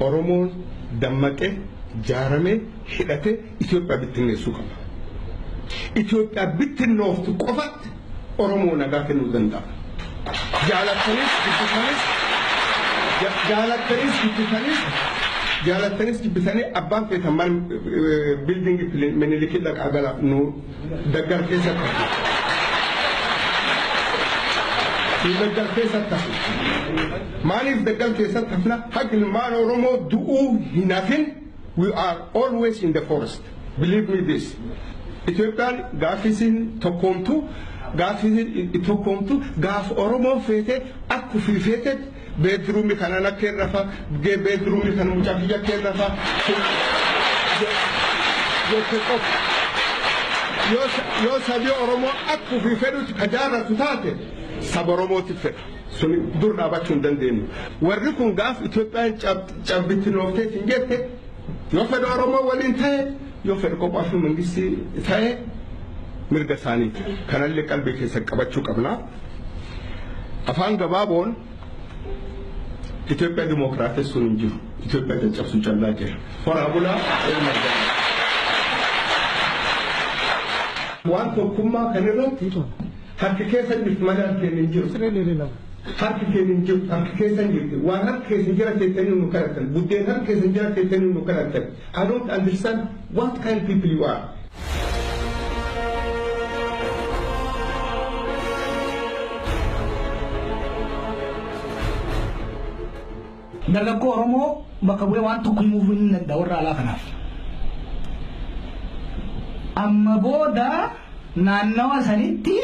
Oromoon dammaqee, jaaramee, hidhatee Itoophiyaa bittinneessuu qaba. Itoophiyaa bittinnooftu qofatti Oromoo nagaa kennuu danda'a. Jaalattanis jibbitanis, jaalattanis jibbitanis, jaalattanis jibbitanii, abbaan feetan mana building Minilikii dhaqaa gala, nu daggar keessatti hafu. Nu daggal keessatti hafu. Maaliif daggal keessatti hafna? Haqa ilmaan Oromoo du'uu hin hafin, we are always in the forest. Believe me this. Itoophiyaan gaafisiin tokkoomtu, gaafisiin tokkoomtu, gaaf Oromoo feete akka ofii feetetti bedroom kana akka rafa, bedroom kana mucaa kiyya akka rafa jette qofa. Yoo sabi Oromoo akka ofii fedhutti ka jaarratu taate, saba Oromootiif fedha. Suni dur dhaabachuu hin dandeenyu. Warri kun gaaf Itoophiyaan cabbittinoofteet hin jette, yoo fedha Oromoo waliin ta'e, yoo fedha kophaa fi mangistii ta'e, mirga isaaniiti. Kanallee qalbii keessa qabachuu qabna. Afaan gabaaboon, Itoophiyaa dimookiraatessuun hin jiru. Itoophiyaa caccabsuu callaa jira. Horaa bulaa, ilma argama. Waan tokkummaa kan irratti harki keessa jirti malee harki keenya hin jiru. Harki keenya hin jiru, harki keessa hin jirti. Waan harki keessa jira teettanii nu kadhatan. Buddeen harki keessa jira teettanii nu kadhatan. I don't understand what kind of people you are. Dargaggoo Oromoo bakka bu'ee waan tokko himuuf hin danda'a warra alaa kanaaf. Amma booda naannawa sanitti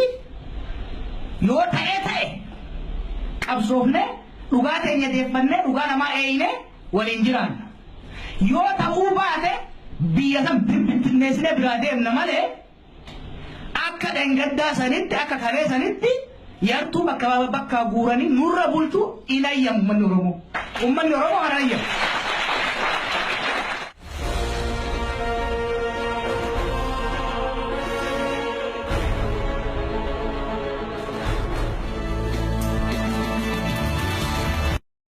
yoo ta'ee ta'e, qabsoofne, dhugaa teenya deeffannee, dhugaa namaa eeyine waliin jiraanna. Yoo ta'uu baate, biyya san bittinneessinee biraa deemna malee, akka dhangaddaa sanitti, akka karee sanitti yartuu bakka bakka guuranii nurra bulchuu hin ayyamu uummanni Oromoo. Uummanni Oromoo kana ayyamu.